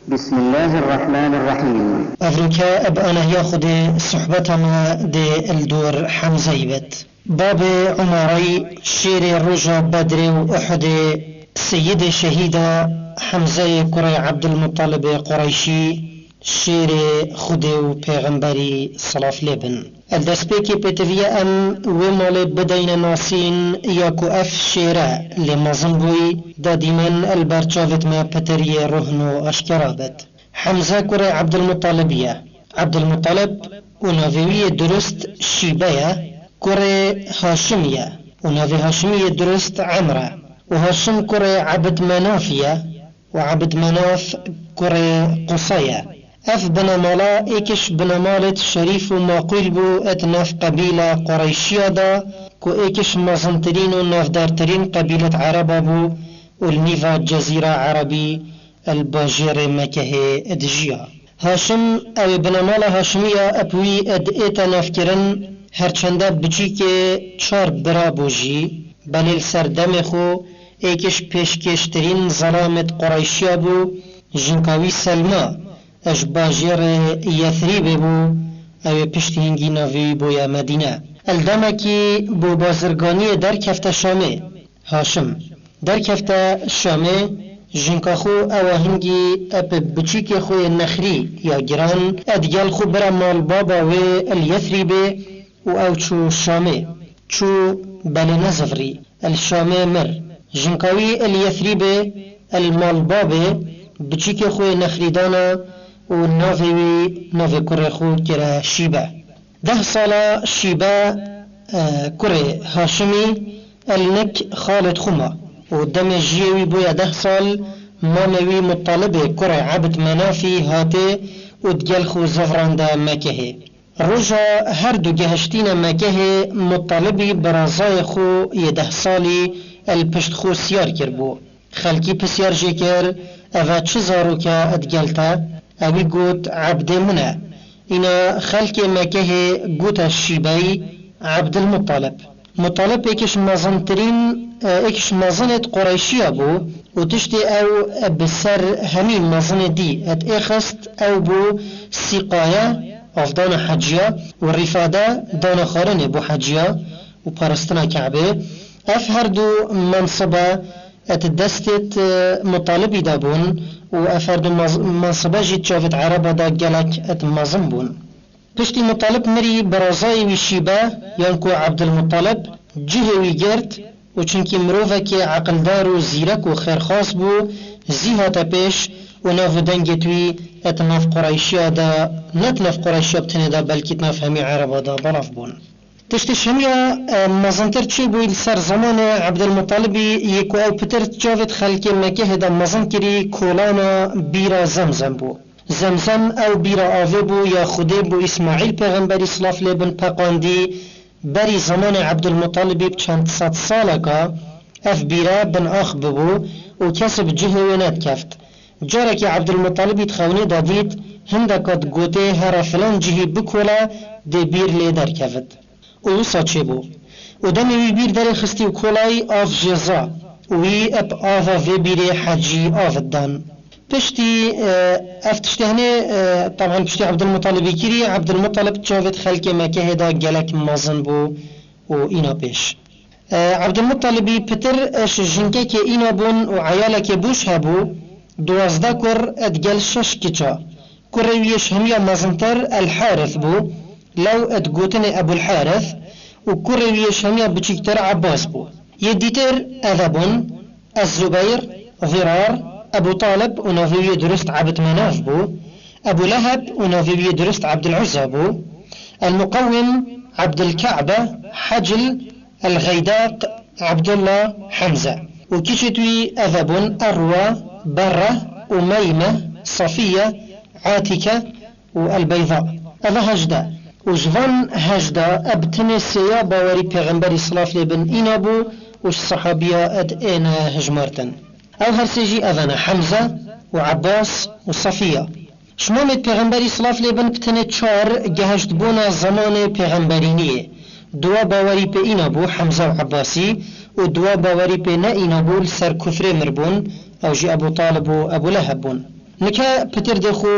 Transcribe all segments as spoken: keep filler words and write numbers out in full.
بسم الله الرحمن الرحيم. Evroke bi anehiya Xwedê sohbeta me dê li dor Hemzeyî bit. Babê Umarayî şêrê roja Bedrê û Uhudê, seyidê şehîda Hemzeyê kurê Ebdulmutalibê Qureyşî, şêrê Xwedê û Pêxemberî silav lê bin. Li destpêkê pêtiviye em wê malê bideyne nasîn ya ku ev şêre lê mezin bûyî, da dîmen li ber çavêt me pitir yê rohno aşkera bit. Hemze kurê Ebdilmutalibî ye. Ebdilmutalib û navê wî yê durist Şîbe ye, kurê Haşimî ye û navê Haşimî yê durist Emr e. Û Haşim kurê Ebd Menafî ye û Ebd Menaf kurê Qusay e. Ev binemala êk ji binemalêt şerîf û maqûl bû êt nav qebîla Qureyşiya de, ku êk ji mezintirîn û navdartirîn qebîlêt Ereba bû û li nîva Cezîra Erebî li bajêrê Mekehê dijiya. Haşim, ew ê binemala Haşimî ya ep wî êt ête navkirin, herçende biçîkê çar bira bû jî, belê li ser demê xwe êk ji pêşkêştirîn zelamêt Qureyşiya bû, jinka wî Selma, ji bajêrê Yethrîbê bû, ew ê piştî hingî navê wî bûye Medîne. Li demekî bo bazirganiyê derkefte Şamê. Haşim derkefte Şamê, jinka xwe ewa hingî ep biçîkê xwe yê nexrî ya giran, êt gel xwe bira mal baba wê li Yethrîbê û ew çû Şamê. Çû belê nezivirî, li Şamê mir. Jinka wî li Yethrîbê, li mal babê, biçîkê xwe yê nexrî dana û navê wî, navê kurê xwe kire Şîbe. Deh sala Şîbe, e, kurê Haşimî, li nik xalêt xwe ma û demê jiyê wî bûye deh sal, mamê wî Mutalibê kurê Ebd Menafî hatê û digel xwe zivirande Mekehê. Roja her du gehiştîne Mekehê, Mutalibî birazayê xwe yê deh salî li pişt xwe siyar kiribû. Xelkî pisyar jê kir, eve çi zarok e digel te? Ewî got, Ebdê min e. Îna xelkê Mekehê gote Şîbeyî, Ebdilmutalib. Mutalib êk ji mezintirîn, êk ji mezinêt Qureyşiya bû û tiştê ew bi ser hemî mezinê dî êt êxist, ew bû sîqaye, avdana heciya, û rîfade, dana xwarinê bo heciya û parastina Ke'bê. Ev her du mensibe êt destêt, e, Mutalibî de bûn û ev her du maz-, mensibe jî çavêt Ereba de gelek êt mezin bûn. Piştî Mutalib mirî, birazayê wî Şîbe, yan ku Ebdilmutalib, cihê wî girt û çunkî mirovekê eqildar û zîrek û xêrxas bû, zî hate pêş û nav û dengêt wî êt nav Qureyşiya de, ne êt nav Qureyşiya bi tenê de, belkî êt nav hemî Ereba de belav bûn. Tiştê ji hemiya, e, mezintir çêbûyî li ser zemanê Ebdilmutalibî yê ku ew pitir çavêt xelkê Mekehê de mezin kirî, kolana bîra Zemzem bû. Zemzem ew bîra avê bû ya Xwedê bo Îsmaîl pêxemberî silav lê bin peqandî, berî zemanê Ebdulmutalibî bi çend sed saleka ev bîre bin ax bibû û kes bi cihê wê nedikeft. Carekî Ebdulmutalibî di xewnê de dît, hindeka digotê here filan cihî bikole, dê bîr lê derkevit. Û wisa çêbû. Û demê wî bîr derêxistî û kolayî, av jê za û wî eb ava vê bîrê hecî av dan. Piştî, e, ev tiştê hinê, e, teban piştî Ebdulmutalibî kirî, Ebdulmutalib çavêt xelkê Mekehê de gelek mezin bû û îna pêş. E, Ebdulmutalibî pitir, e, ji jinkekê îna bûn û eyalekê boş hebû, duwazdeh kur, e, digel şeş kiça. Kurê wî yê ji hemiya mezintir El Harith bû, lew, e, digotinê Ebul Harith, û kurê wî yê ji hemiya biçîktir Ebbas bû. Yê dîtir eve bûn, Ez-Zubeyr, Zirar, Ebu Talib û navê wî yê durist Ebd Menaf bû, Ebu Leheb û navê wî yê durist Ebdul Uzza bû, El-Muqewwim, Ebdul Ke'be, Hecil, El-Xeydaq, Ebdullah, Hemze. Û kîçêt wî eve bûn Erwa, Berre, Umeyme, Safiye, Atîke, û El-Beyda. Eve hejdeh. Û ji van hejdeh eb tenê sêya bawerî pêxemberî silav lê bin îna bû û ji sehabiya ed êne hijmartin. Ew her sê jî eve ne Hemze û Ebbas û Safiya. Ji mamêt pêxemberî silav lê bin bi tenê çar gehişt bûne zemanê pêxemberîniyê. Duwa bawerî pê îna bû Hemze û Ebbasî û duwa bawerî pê ne îna bû li ser kufrê mir bûn, ew jî Ebu Talib û Ebu Leheb bûn. Nike pitir dê xwe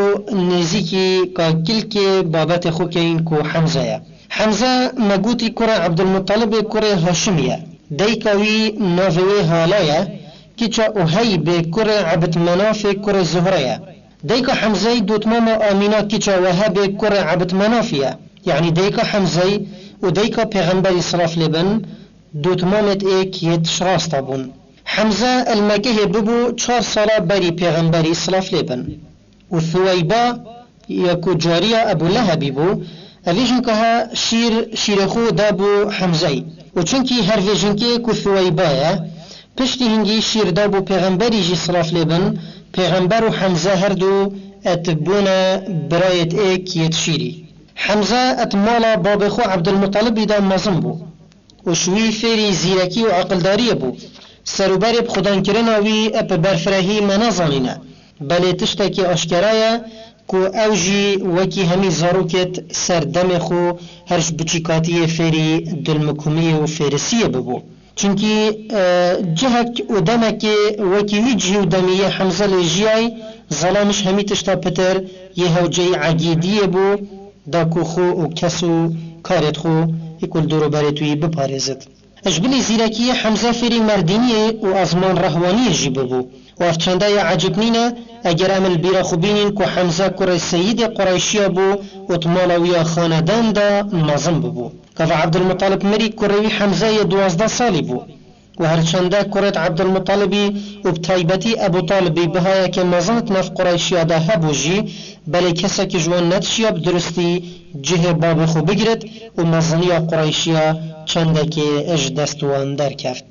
nêzîkî ka kilkê babetê xwe keyin ku Hemze ye. Hemze me gotî kurê Ebdulmutalibê kurê Haşimî ye. Dayika wî navê wê Hala ye, kiça Uheybê kurê Ebd Menafê kurê Zuhre ye. Dayika Hemzeyî dotmama Amîna kiça Wehebê kurê Ebd Menafî ye. Yanî dayika Hemzeyî û dayika Pêxemberî silav lê bin, dotmamêt êk yê tişrasta bûn. Hemze el Mekehê bibû çar sala berî Pêxemberî silav lê bin. Û Thuweyba ya ku cariya Ebû Lehebî bû, evê jinka he şîr, şîrê xwe dabû Hemzeyî. Û çunkî her vê jinkê ku Thuweyba ye, piştî hingî şîr dabû Pêxemberî jî silav lê bin, Pêxember û Hemze her du et bûne birayêt êk yêt şîrî. Hemze et mala babê xwe Ebdulmutalibî de mezin bû. Û ji wî fêrî zîrekî û eqildariyê bû. Serûberê bi xudankirina wî bi berfirehî me nezanîne. Belê tiştekî aşkera ye ku ew jî wekî hemî zarokêt ser demê xwe her ji biçîkatiyê fêrî dulmikumiyê û fêrisiyê bibû. Çunkî, e, cihek û demekê wekî wî cihî û demî yê Hemze lê jiyay, zelam ji hemî tişta pitir yê hewceyî egîdiyê bû, da ku xwe û kes û karêt xwe ê ku li dor û berêt wî biparêzit. Ji bilî zîrekiyê Hemze fêrî merdîniyê û ezman rehwaniyê jî bibû. Û ev çende ya ecib nîne, eger em li bîra xwe bînîn ku Hemze kurê Seyîdê Qureyşiya bû û di mala wî ya xanedan de mezin bibû. Gava Ebdulmutalib mirî, kurê wî Hemze yê duwazdeh salî bû. Û her çende kurêt Ebdulmutalibî û bi taybetî Ebû Talibî bihayeke mezin di nav Qureyşiya de hebû jî, belê kesekî ji wan nedişiya bi durustî cihê babê xwe bigirit û meziniya Qureyşiya çendekê ji dest wan derkeft.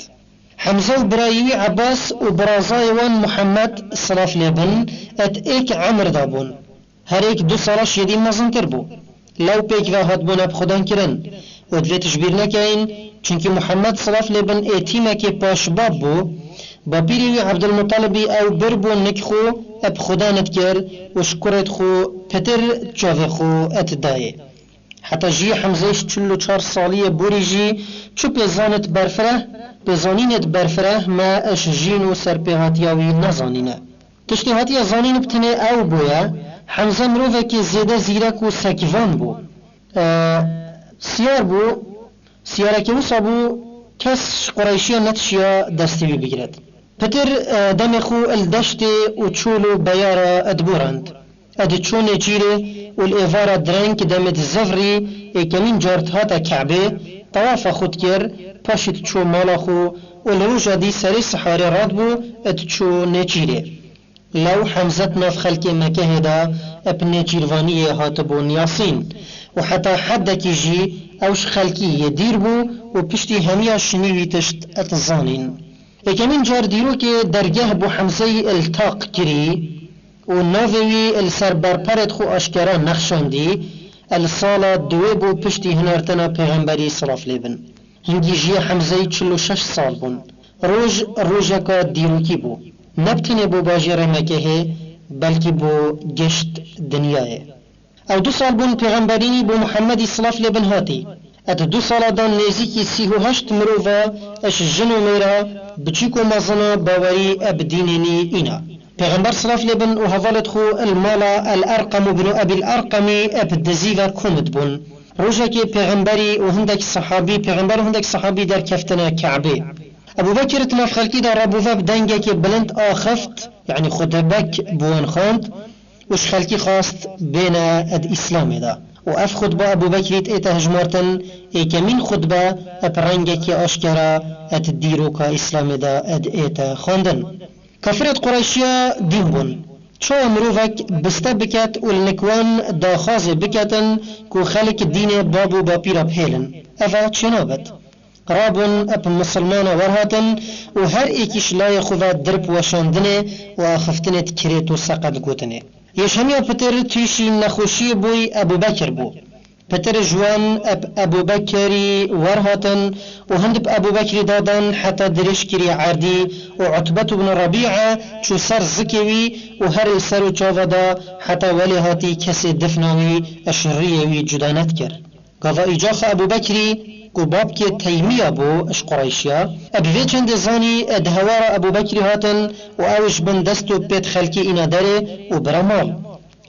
Hemze û birayê wî Ebas û birazayê wan Muhammed, silav lê bin, et êk emir de bûn. Her êk du sala ji yedî mezintir bû. Lew pêk ve hatbûne bi xudan kirin. Û divê tu ji bîr nekeyin, çunkî Muhammed, silav lê bin, ê tîmekê paşbab bû. Bapîrê wî Ebdulmutalibî ew bir bû nik xwe, ep xudan dikir û ji kurêt xwe pitir çavê xwe et dayê. Heta jiyê Hemzeyê ji çil û çar saliyê borî jî çi pêzanêt berfireh, pêzanînêt berfireh me ji jîn û serpêhatiya wî nezanîne. Tiştê hatiye zanîn bi tenê ew bûye, Hemze mirovekî zêde zîrek û sekivan bû. E, siyar bû, siyareke wisa bû, kes ji Qureyşiya netişiya destê wî bigiret. Pitir, e, demê xwe li deştê û çol û beyara dibûrand. Ed çû nêçîrê û li êvara direng demê di zevrî êkemîn car dihate Ke'bê, tewafa xwe dikir, paşî diçû mala xwe û li roja dî serê siharê radibû, diçû nêçîrê. Lew Hemze di nav xelkê Mekehê de bi nêçîrvaniyê hatibû niyasîn û heta heddekî jî ew ji xelkî yê dîr bû û piştî hemiya şinî wî tişt dizanîn. Êkemîn car dîrokê dergeh bo Hemzeyî iltaq kirî û navê wî li ser berperêt xwe aşkera nexşandî, li sala duwê bû piştî hinartina Pêxemberî, silav lê bin. Hingî jiyê Hemzeyî çil û şeş sal bûn. Roj rojeka dîrokî bû. Ne bi tenê bo bajêrê Mekehê, belkî bo gişt dinyayê. Ew du sal bûn Pêxemberî bo Muhemmedî, silav lê bin, hatî. Ed du sala dan nêzîkî sî û heşt mirova, ji jin û mêra, biçûk û mezina, bawerî eb dînê nî îna. Pêxember, silav lê bin, û hevalêt xwe li mala El Erqem û bino Ebîl Erqemî eb dizî ve komit bûn. Rojekê Pêxemberî û hindek sehabî, Pêxember û hindek sehabî derkeftine Ke'bê. Ebû Bekir di nav xelkî de rabûve bi dengekê bilind axift, yanî xutbek bi wan xwend û ji xelkî xwest bêne ed Îslamê de. Û ev xutbe Ebû Bekirî dête hejmartin, êkemîn xutbe eb rengekî aşkera ed dîroka Îslamê de ed ête xwendin. Kafirêt Qureyşiya dîn bûn. Çawa mirovek biste biket û li nik wan daxwazê biketin ku xelk dînê bab û bapîra bihêlin? Eva çênabet. Rabûn eb misilmana werhatin û her êkî ji layê xwe ve dirb weşandinê û axiftinê dikirêt û seqet gotinê. Yê ji hemiya pitir tûşî nexweşiyê bûy Ebû Bekir bû. Pitir ji wan eb Ebû Bekirî werhatin û hind bi Ebû Bekirî dadan heta dirêj kiriye erdî û Utbet ibn Rebîe çû ser zikê wî û her li ser û çava da heta welê hatî kesê difna wî ji riyê wî cuda nedikir. Gava îcaxa Ebû Bekirî ku babkê Teymiya bû ji Qureyşiya, e bi vê çendê zanî e di hewara Ebû Bekrî hatin û ew ji bin dest û pêt xelkê îna derê û bira mal.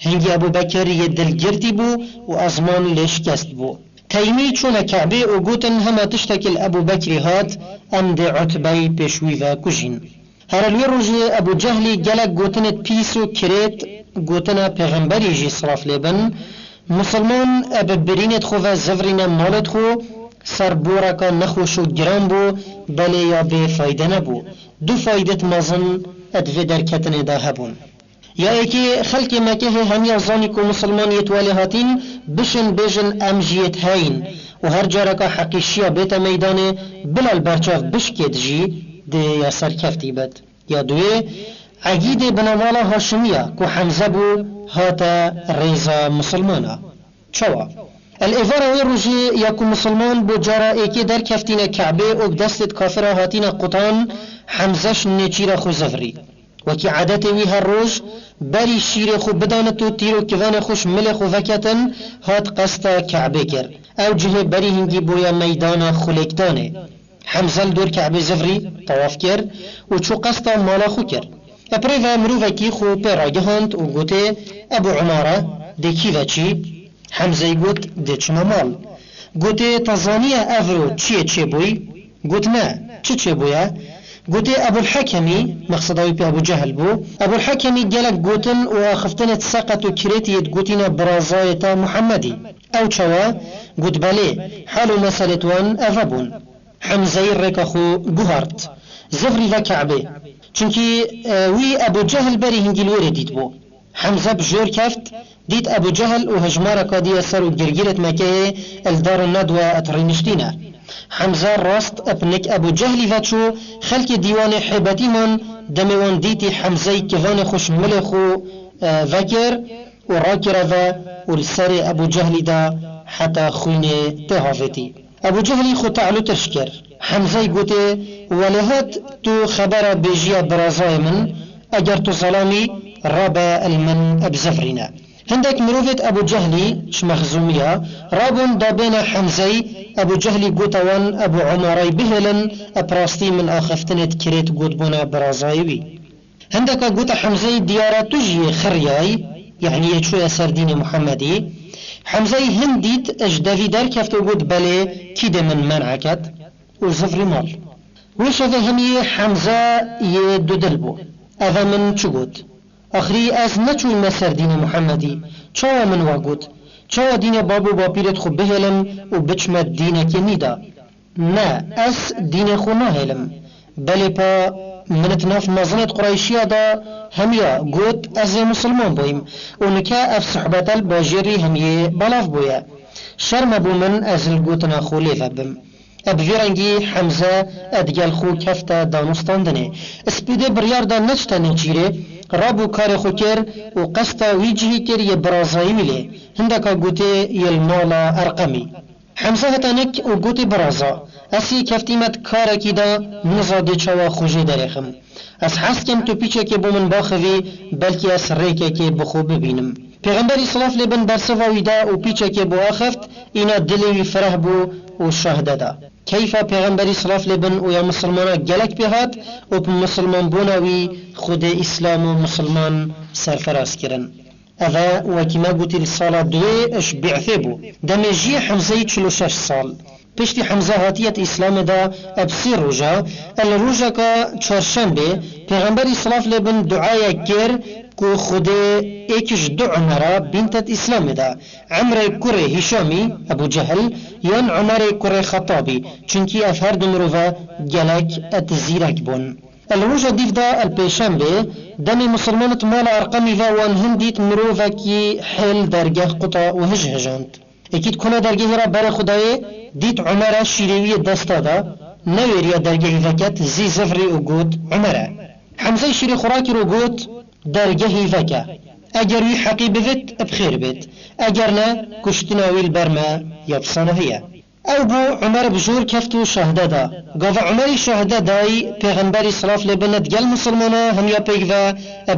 Hingî Ebû Bekir yê dilgirtî bû û ezman lê şikest bû. Teymî çûne Ke'bê û gotin, hema tiştekî li Ebû Bekrî hat, em dê Utbey pêş wî ve kujîn. Here li wê rojê Ebû Cehlî gelek gotinêt pîs û kirêt gotina Pêxemberî jî, silaf lê bin, Misilman e bi birînêt xwe ve zivrîne malêt xwe, ser boreka nexweş û giran bû, belê ya bê fayde nebû. Du faydêt mezin e di vê derketinê de hebûn. Ya êkê, xelkê Mekehê hemiya zanî ku misilman yêt welê hatîn, bişên bêjin em jî yêt heyîn û her careka heqîşiya bête meydanê, bila li berçav bişkêt jî dê ya serkeftî bit. Ya duyê, Egîdê binamala Haşimiya ku Hemze bû, hate rêza misilmana. Çawa? El êvara wê rojê ya ku misilman bo cara êkê derkeftîne Ke'bê û bi destêt kafira hatîne qutan, Hemze ji nêçîra xwe zivrî. Wekî edetê wî her roj, berî şîrê xwe bidanit û tîr û kivanê xwe ji milê xwe veketin, hat qesta Ke'bê kir. Ew cihê berî hingî bûye meydana xulêkdanê. Hemze li dor Ke'bê zivrî, tewaf kir û çû qesta mala xwe kir. Bi rê ve mirovekî xwe pê ragihand û gotê, Ebû Umare, dê kî ve çî? Hemzeyî got, dê çime mal. Gotê, te zaniye evro çiyê çêbûyî? Got, ne, çi çêbûye? Gotê, Ebûl Hekemî, mexseda wî pê Ebû Cehil bû, Ebûl Hekemî gelek gotin û axiftinêt seqet û kirêtî yêt gotîne birazayê te Muhemmedî. Ew çawa? Got, belê, hal û meselêt wan eve bûn. Hemzeyî rêka xwe guhart. Zivrî ve Ke'bê. Çimkî, e, wî Ebû Cehil berî hingî li wêrê dîtbû. Hemze bi jor keft, dît Ebû Cehil û hejmareka dî ya ser û girgirêt Mekeyê li Darun Nedwe et rîniştîne. Hemze rast ep nik Ebû Cehlî ve çû, xelkê dîwanê hêbetî man, demê wan dîtî Hemzeyî kivanê xwe ji milê xwe, e, vekir û rakire ve û li serê Ebû Cehlî de heta xwînê tê havêtî. Ebû Cehlî xwe te'lû tirş kir. Hemzeyî gotê, welêhat tu xebera bêjiya birazayê min, eger tu zelam î, rabe el min bizivrîne. Hindek mirovêt Ebû Cehlî, ji Mexzûmiya, rabûn da bêne Hemzeyî, Ebû Cehlî gote wan Ebû Umareyî bihêlin, ep rastî min axiftinêt kirêt gotbûne birazayê wî. Hindeka gote Hemzeyî diyar e tu jî yê xiriyayî, yanî yê çûye ser dînê Muhemmedî. Hemzeyî hin dît, ji devî derkeft û got, belê, kî dê min men'e ket? Û zivrî mal. Wê şevê hemiyê Hemze yê dudil bû. Eve min çi got? Axirî ez neçûyme ser dînê Muhemmedî. Çawa min wa got? Çawa dînê bab û bapîrêt xwe bihêlim û biçime dînekê nî de? Ne, ez dînê xwe nahêlim. Belê pa min di nav mezinêt Qureyşiya de hemiya got, ez ê misilman bûyim û nike ev sohbete li bajêrî hemiyê belav bûye. Şerm e bo min ez li gotina xwe lê vebim. E bi vî rengî Hemze e digel xwe kefte danûstandinê. Spîdê biryar da neçite nêçîrê, rabû karê xwe kir û qesta wî cihî kir yê birazayî wî lê. Hindeka gotê yê li mala Erqemî. Hemze heta nik û gotê, biraza, ez yê keftîme di karekî de, niza dê çawa xwe jê derêxim. Ez hez dikim tu pîçekê bo min baxivî, belkî ez rêkekê bi xwe bibînim. Pêxemberî silaf lê bin bersiva wî da û pîçekê bo axift, îna dilê wî fireh bû û şahde da. Keyfa Pêxemberî silaf lê bin û ya misilmana gelek pê hat û bi misilmanbûna wî Xwedê Îslam û misilman serferaz kirin. Eve, wekî me gotî, li sala duwê ji bî'sê bû. Demê jiyê Hemzeyî çil û şeş sal. Piştî Hemze hatiyet Îslamê de eb sê roja, e li rojeka çarşembê, Pêxemberî silaf lê bin duayek kir ku Xwedê êk ji du Umera bîntet Îslamê de, Emrê kurê Hîşamî, Ebû Cehil, yan Umerê kurê Xetabî, çunkî ev her du mirove gelek et zîrek bûn. Li roja dîv de, el pêşembê, demê misilman di mala Erqemî ve wan hin dît mirovekî hêl dergeh quta û hij hijand. Êkî di kuna dergehê re berê xwe dayê, dît Umer e şîrê wî yê desta da, newêriya dergehî veket, zî zivrî û got, Umer e. Hemzey şîrê xwe rakir û got, dergehî veke. Eger wî heqî bivit, bi xêr bêt. Eger ne, kuştina wî li ber me ya bi sanahiye. Ew bû Umer bi jor keft û şahde da. Gava Umerî şahde dayî, Pêxemberî silav lê bin digel misilmana hemiya pêk ve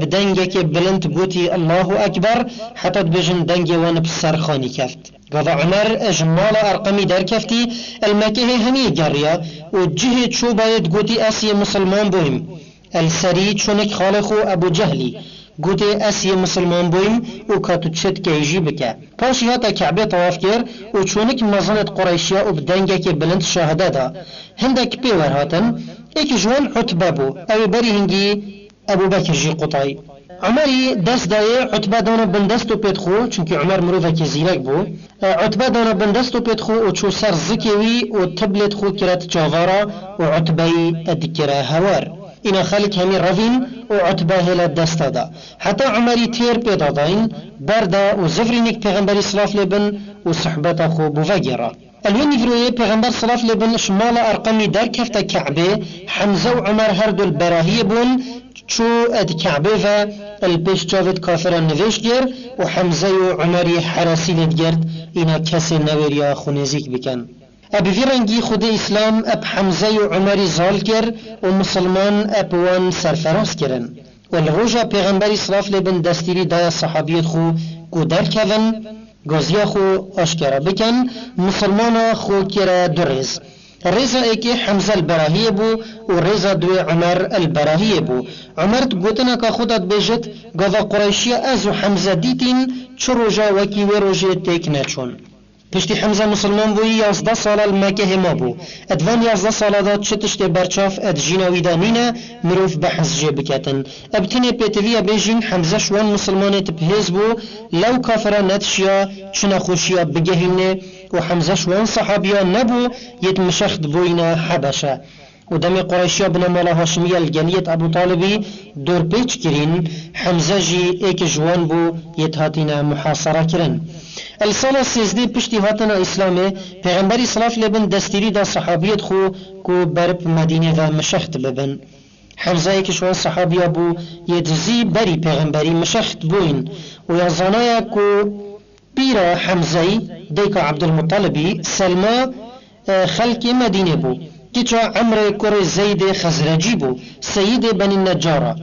bi dengekê bilind gotî Allahu Ekber, heta dibêjin dengê wan bi ser xanî keft. Gava Umer ji mala Erqemî derkeftî, li Mekehê hemiyê geriya û cihê çobayê digotî ez yê misilman bûyim. El serî çonik xalê xwe Ebû Cehlî gotê ez yê misilman bûyim û ka tu çi dikey jî bike. Paşî hate Ke'bê tewaf kir û çonik mezinêt Qureyşiya û bi dengekê bilind şahide da. Hindek pê wer hatin. Êkî ji wan Utbe bû. Ew ê berî hingî Ebû Bekir jî qutayî. Umerî dest dayê Utbe dana bin dest û pêt xwe, çunkî Umer mirovekî zîrek bû. E, Utbe dana bin dest û pêt xwe û çû ser zikê wî û tiblêt xwe kiret çavara û Utbeyî dikire hewar. Îna xelk hemî revîn û Utbe hêle desta da. Heta Umerî têr pê dadayîn, berda û zivrînik Pêxemberî silav lê bin û sohbeta xwe bû vegêra. Li wê nîvroyê Pêxember silav lê bin ji mala Erqemî derkefte Ke'bê, Hemze û Umer her du li berahiyê bûn, çû di Ke'bê ve li pêş çavêt kafiran nivêj kir û Hemze û Umerî heresî lê digirt, îna kesê newêriya xwe nêzîk bikin. E bi vî rengî Xwedê Îslam e bi Hemze û Umerî zal kir û misilman e bi wan serferaz kirin. Û li roja Pêxemberî silav lê bin destîrî daya sehabiyêt xwe ku derkevin, gaziya xwe aşkera bikin, misilmana xwe kire du rêz. Rêza êkê Hemze li berahiyê bû û rêza duwê Umer li berahiyê bû. Umer di gotineka xwe de dibêjit, gava Qureyşiya ez û Hemze dîtîn, çi roja wekî wê rojê têk neçûn. Piştî Hemze misilman bûyî yazdeh sala li Mekehê mabû. Di van yazdeh sala de çi tiştê berçav di jîna wî de nîne, mirov behs jê biketin. Bi tenê pêtiviya bêjîn Hemze ji wan misilmanêt bi hêz bû, lew kafira nedişiya çi nexweşiya bigehînê û Hemze ji wan sehabiya nebû yêt mişex dibûyîne Hebeşe. Û demê Qureyşiya binemala Haşimiya li geliyêt Ebû Talibî dorpêç kirîn, Hemze jî êk ji wan bû yêt hatîne muhasara kirin. Li sala sêzdeh piştî hatina Îslamê, Pêxemberî silav lê bin destîrî da sehabiyêt xwe ku ber bi Medînê ve mişext bibin. Hemze êk ji wan sehabiya bû yêt zî berî Pêxemberî mişext bûyîn û ya zanaya ku Pîra Hemzeyî, dayika Ebdulmutalibî, Selma, e, xelkê Medînê bû. Kiça Emrê kurê Zeydê Xezrecî bû, seyîdê Benî Necara.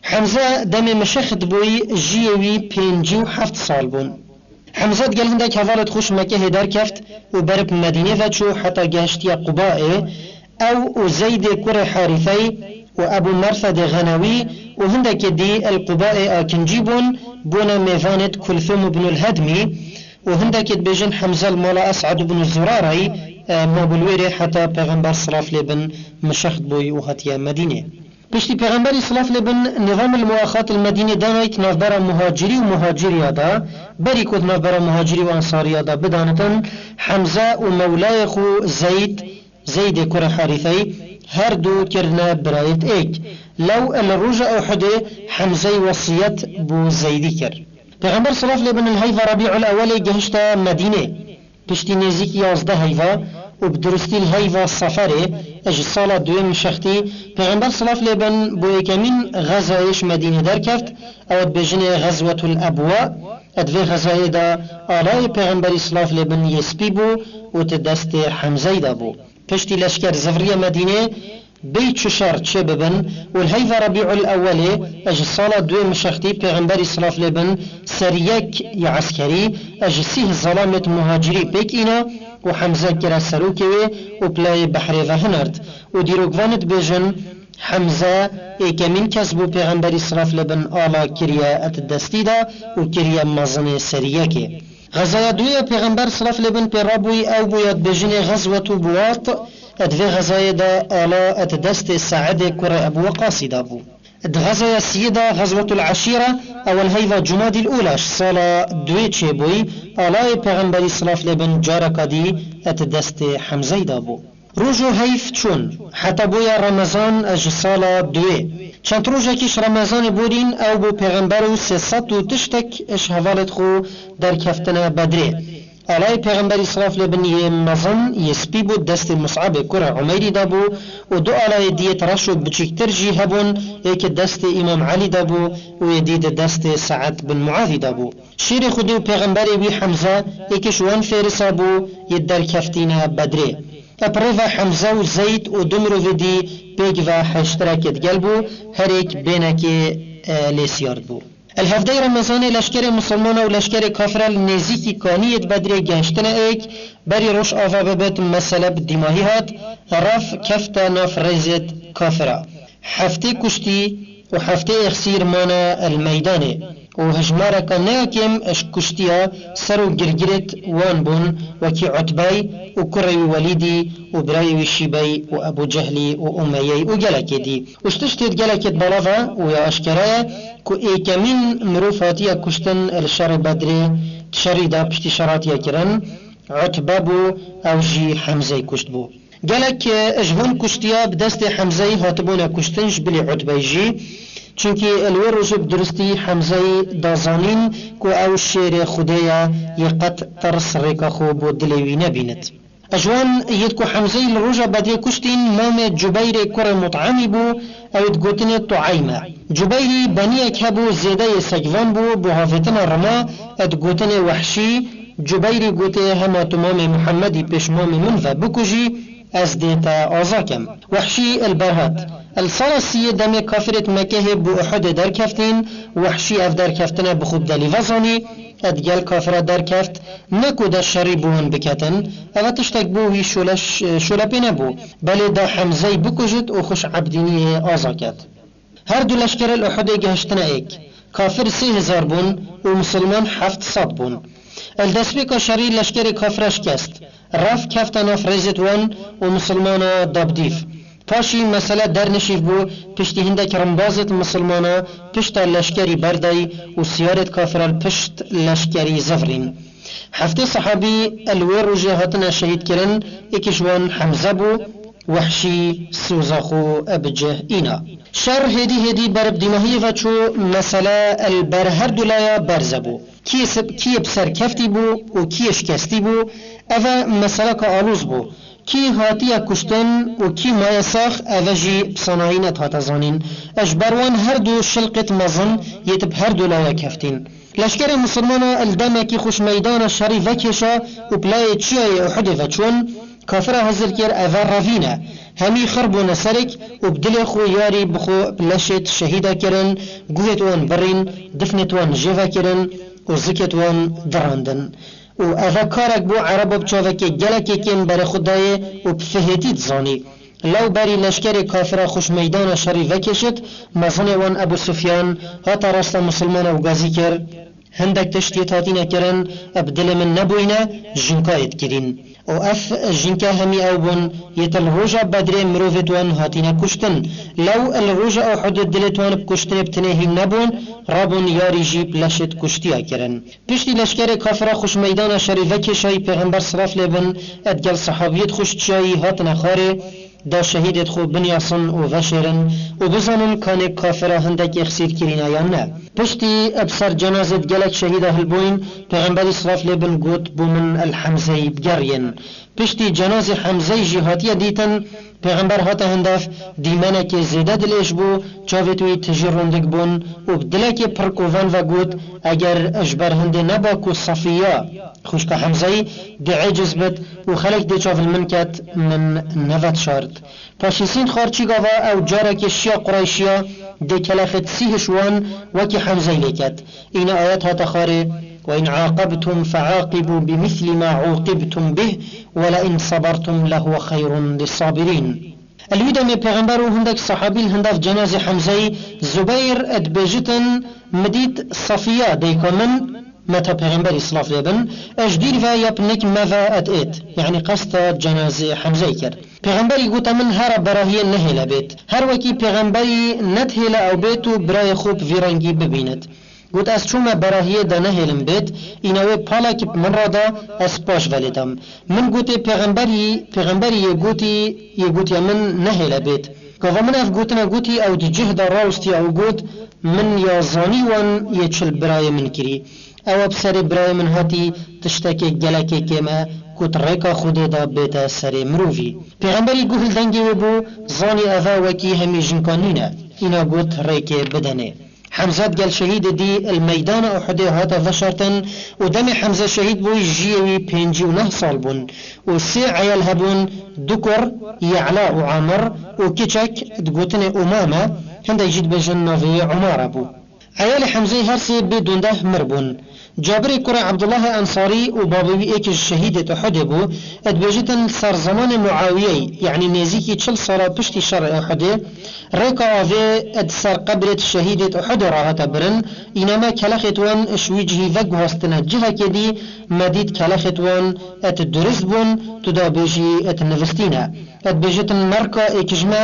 Hemze demê mişex dibûyî jiyê wî pêncî û heft sal bûn. Hemze digel hindek hevalêt xwe ji Mekehê derkeft û ber bi Medînê ve çû heta gehiştiye Qubaê. Ew û Zeydê kurê Harîseyî û Ebû Mersedê Xenewî û hindekê dî el Qubaê Akincî bûn, bûne mêvanêt Kulthûm ibnul Hedmî û hindekê dibêjin Hemze li mala Es'ed ibn Zurarayî, e, mabû li wêrê heta Pêxember silav lê bin mişext bûyî û hatiye Medînê. Piştî Pêxemberî silav lê bin nîzam el muaxat li Medînê danayî di navbera muhacirî û muhaciriya de, berî ku di navbera muhacirî û ensariya de bidanitin, Hemze û mewlayê xwe Zeyd, Zeydê kurê Harîseyî, her du kirine birayêt êk. Lew li roja Uhudê Hemzeyî wesiyet bo Zeydî kir. Pêxember silav lê bin li heyva Rebîul Ewelê gehişte Medînê. Piştî nêzîkî yazdeh heyva û bi durustî li heyva Seferê ji sala duê mişextî, Pêxember silav lê bin bo yekemîn xezayê ji Medînê derkeft, ew dibêjinê Xezwetul Ebwa. Di vê xezayê de alayê Pêxemberî silav lê bin yê spî bû û di destê Hemzeyî de bû. Piştî leşker zivriye Medînê, bêyî çi şer çê bibin û li heyva Rebîul Ewelê ji sala duê mişextî Pêxemberî silav lê bin seriyek ya eskerî ji sîh zelamêt muhacirî pêk îna û Hemze kire serokê wê û pilayê behrê ve hinert û dîrokvanê dibêjin, Hemze êkemîn kes bû Pêxemberî silav lê bin ala kiriye et destî de û kiriye mezinê seriyekê. Xezaya duyê ya Pêxember silav lê bin pê rabûyî ew bû ya dibêjinê Xezwetu Buwat, di vê xezayê de ala di destê Seedê kurê Ebu Weqasî de bû. Di xezaya siyê de Xezwetul Eşîre, ew li heyva Cumadîl Ula ji sala duê çêbûyî, alayê Pêxemberî silav lê bin careka dî di destê Hemzeyî de bû. Roj û heyv çûn, heta bûye Remezan ji sala duê. Çend rojekî ji Remezanê borîn ew bû Pêxember û sê sed û tiştek ji hevalêt xwe derkeftine Bedrê. Alayê Pêxemberî, silav lê bin, yê mezin yê spî bû, destê Mus'abê kurê Umeyrî de bû û du alayê dî yê reş û biçûktir jî hebûn, yekê destê Îmam Elî de bû û yê dî di destê Se'ed bin Muazî de bû. Şêrê Xwedê û Pêxemberê wî Hemze yekê ji wan fêrisa bû yê derkeftîna Bedrê. Bi rê ve Hemze û Zeyd û du mirovê dî pêk ve heştirekê digel bû, her êk bênekê, e, lê siyar bû. Li hevdeyê Remezanê leşkerê misilmana û leşkerê kafira li nêzîkî kaniyê di Bedrê gehiştine êk, berî roj ava bibit mesele bi dîmahî hat, rev kefte nav rêzêt kafira. Heftê kuştî û heftê êxsîr mane li meydanê û hijmareka ne ya kêm ji kuştiya ser û girgirêt wan bûn, wekî Utbey û kurê wî Welîdî û birayê wî Şîbey û Ebû Cehlî û Umeyey û gelekê dî. Û ji tiştê gelekê belav e û ya aşkera ye ku êkemîn mirov hatiye kuştin li şerê Bedrê, di şerî de piştî şer hatiye kirin, Utbe bû, ew jî Hemzey kuşt bû. Gelek, e, ji van kuştiya bi destê Hemzeyî hatibûne kuştin ji bilî Utbey jî, çunkî li wê rojê bi duristî Hemzeyî da zanîn ku ew şêrê Xwedê ye, yê qet tirs rêka xwe bo dilê wî nebînit. Ji wan yêt ku Hemzeyî li roja Bedrê kuştîn, mamê Cubeyrê kurê Mut'emî bû, ew ê digotinê Tueyme. Cubeyrî beniyek hebû, zêde yê segvan bû, bo havêtina rima, ê digotinê Wehşî. Cubeyrî gotê, hema tu mamê Muhemmedî pêş mamê min ve bikujî, ez dê te aza kem. Wehşî li ber hat. Li sala sî yê demê kafirêt Mekehê bo Uhudê derkeftîn, Wehşî ev derkeftine bi xwe bi delî vezanî, ê digel kafira derkeft, ne ku da şerî bo wan biketin, eva tiştek bo wî şole ş-, şole pê nebû, belê da Hemzey bikujit û xwe ji ebdîniyê aza ket. Her du leşkerê li Uhudê gehiştine êk. Kafir sê hezar bûn û misilman heft sed bûn. Li destpêka şerî leşkerê kafira şikest. Rev kefte nav rêzêt wan û misilmana da bi dîv. Paşî mesele dernişîv bû, piştî hindek rimbazêt misilmana pişta leşkerî berdayî û siyarêt kafira li pişt leşkerî zivirîn. Heftê sehabî li wê rojê hatine şehîdkirin, êkî ji wan Hemze bû, Wehşî soza xwe bi cih îna. Şer hêdî hêdî ber bi dîmahiyê ve çû, mesele li ber her du laya berze bû. Kî sib-, kî bi ser keftî bû û kî şikestî bû, eve meseleka alûz bû. Kî hatiye kuştin û kî maye sax, eve jî bi sanayî nedihate zanîn. Ji ber wan her du şilqêt mezin yêt bi her du laya keftîn. Leşkerê misilmana li demekî xwe ji meydana şerî vekêşa û bi layê çiyayê Uhudê ve çûn, kafira hizir kir, eve revîn e. Hemî xir bûne serik û bi dilê xwe yarî bi xwe bi leşêt şehîda kirin, guhêt wan birîn, difnêt wan jê vekirin û zikêt wan dirandin. Û eve karek bû Ereba bi çavekê gelekê kêm berê xwe dayê û bi fihêtî dizanî. Lewberî leşkerê kafira xwe ji meydana şerî vekêşit, mezinê wan Ebû Sufyan hate rasta misilmana û gazî kir, hindek tişt yêt hatîne kirin, bi dilê min nebûyne, jinka yêt kirîn. Û ev jinke hemî ew bûn, yêt li roja Bedrê mirovêt wan hatîne kuştin. Lew li roja Uhudê dilêt wan bi kuştinê bi tinê hîn nebûn, rabûn yarî jî bi leşêt kuştiya kirin. Piştî leşkerê kafira xwe ji meydana şerî vekêşayî, Pêxember, silav lê bin, ê digel sehabiyêt xwe ji çiyayî hatine xwarê, da şehîdêt xwe binyasin û veşêrin û bizanin kanê kafira hindek êxsîr kirîne yan ne. Piştî bi ser cenazêt gelek şehîda hilbûyîn, Pêxemberî, silav lê bin, got, bo min li Hemzeyî bigeriyên. Piştî cenazê Hemzeyî jî hatiye dîtin, Pêxember hate hindev, dîmenekê zêde dilêj bû, çavêt wî tijî rondik bûn û bi dilekê pir kovan ve got, eger ji ber hindê neba ku Safiya, xwişka Hemzeyî, dê êciz bit û xelek dê çav li min ket, min nevedişart. Paşî sînd xwar çî gava ew carekê şiya Qurayşiya dê kelexêt sîh ji wan wekî Hemzeyî lê ket. Îna ayet hate xwarê, "وإن عاقبتم فعاقبوا بمثل ما عوقبتم به ولئن صبرتم لهو خير للصابرين." Li wî demê Pêxember û hindek sehabî li hindev cenazê Hemzeyî, Zubeyr, dibêjitin, min dît Safiya, dayika min, meta Pêxemberî, silav lê bin, ji dîr ve ya bi nik me ve êt, yanî qesta cenazê Hemzeyî kir. Pêxemberî gote min, hera berahiyê nehêle bêt. Her wekî Pêxemberî nedihêle ew bêt û birayê xwe bi vî rengî bibînit. Got, ez çûme berahiyê de nehêlim bêt, îna wê palek bi min re da, ez paş ve lê dam. Min gotê, Pêxemberî, Pêxemberî yê gotî, yê gotiye min nehêle bêt. Gava min ev gotina gotî, ew di cih de rawestiya û got, min ya zanî wan yê çi li birayê min kirî. Ewa bi serê birayê min hatî tiştekê gelekê kêm e ku di rêka Xwedê de bête serê mirovî. Pêxemberî guh li dengê wê bû, zanî eve wekî hemî jinka nîne. Îna got, rêkê bidenê. Hemze digel şehîdê dî li meydana Uhudê hate veşartin û demê Hemze şehîd bû, jiyê wî pêncî û neh sal bûn û sê eyal hebûn, du kur, Ye'la û Amir û kiçek digotinê Umame, hindek jî dibêjin navê wê Umare bû. Eyalê Hemzeyê her sê bê dûndeh mir bûn. Cabirê kurê Ebdullahê Ensarî û babê wî ê ki ji şehîdêt Uhudê bû, dibêjitin li ser zemanê Muawiyeyê, yanî nêzîkî çil sala piştî şerê Uhudê, rêka avê di ser qebrêt şehîdêt Uhudê re hate birin, îna me kelexêt wan ji wî cihî veguhastine cihekê dî, me dît kelexêt wan et durist bûn, tu da bêjî et nivistîne. Dibêjitin merka ê ki ji me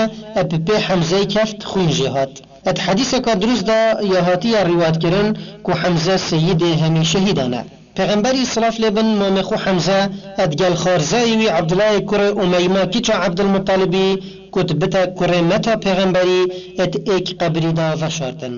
bi pê Hemzeyê keft, xwîn jê hat. Di hedîseka dirust de ya hatiye rîwayetkirin ku Hemze seyîdê hemî şehîdan e. Pêxemberî silav lê bin mamê xwe Hemze digel xarzayê wî Ebdullahê kurê Umeyma kiça Ebdulmutalibî got bite kurê meta pêxemberî êk qebrî de veşartin.